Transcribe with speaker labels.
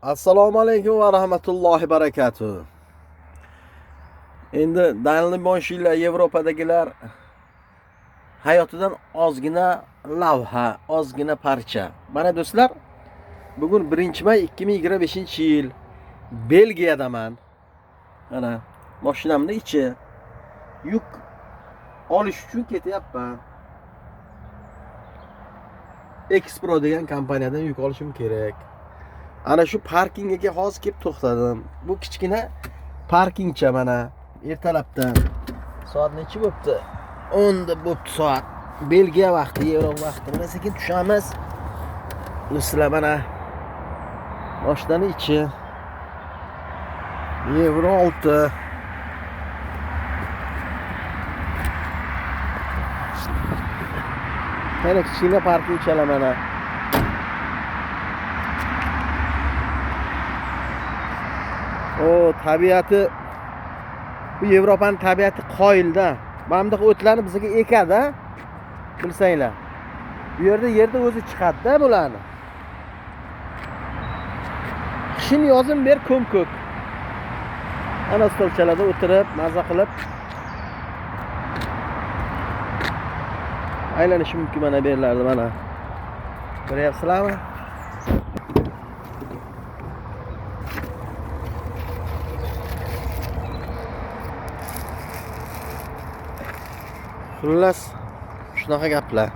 Speaker 1: Assalomu alaykum va rahmatullohi barakatuh. Endi дальнобойщик lar, Yevropadagilar hayotidan ozgina lavha, ozgina parcha. Mana do'stlar, bugun 1-may 2025-yil Belgiyadaman. Mana mashinamni ichi yuk olish uchun ketyapman. Expro degan kompaniyadan yuk olishim kerak. Ana shu parkingga hozir kelib to'xtadim. Bu kichkina parkingcha mana ertalabdan. Soat nechi bo'pti? 10 da bo'pti soat. Belgiya vaqti, Yevropa vaqti. Mana sekin tushamiz. Do'stlar, mana mashinani ichi. Yevro 6. Mana kichkina parkingchalar mana. O tabiati, bu Yevropani tabiati qoyilda. Mana bunaqa o'tlarni bizga ekadi, bilsanglar. Bu yerda yerda o'zi chiqadi-da bularni. Qishin yozin ber ko'm-ko'k. Ana stolchalarda o'tirib, maza qilib aylanishi mumkin mana bu yerlarda mana. Ko'ryapsizlarmi? Xullas, shunaqa gaplar.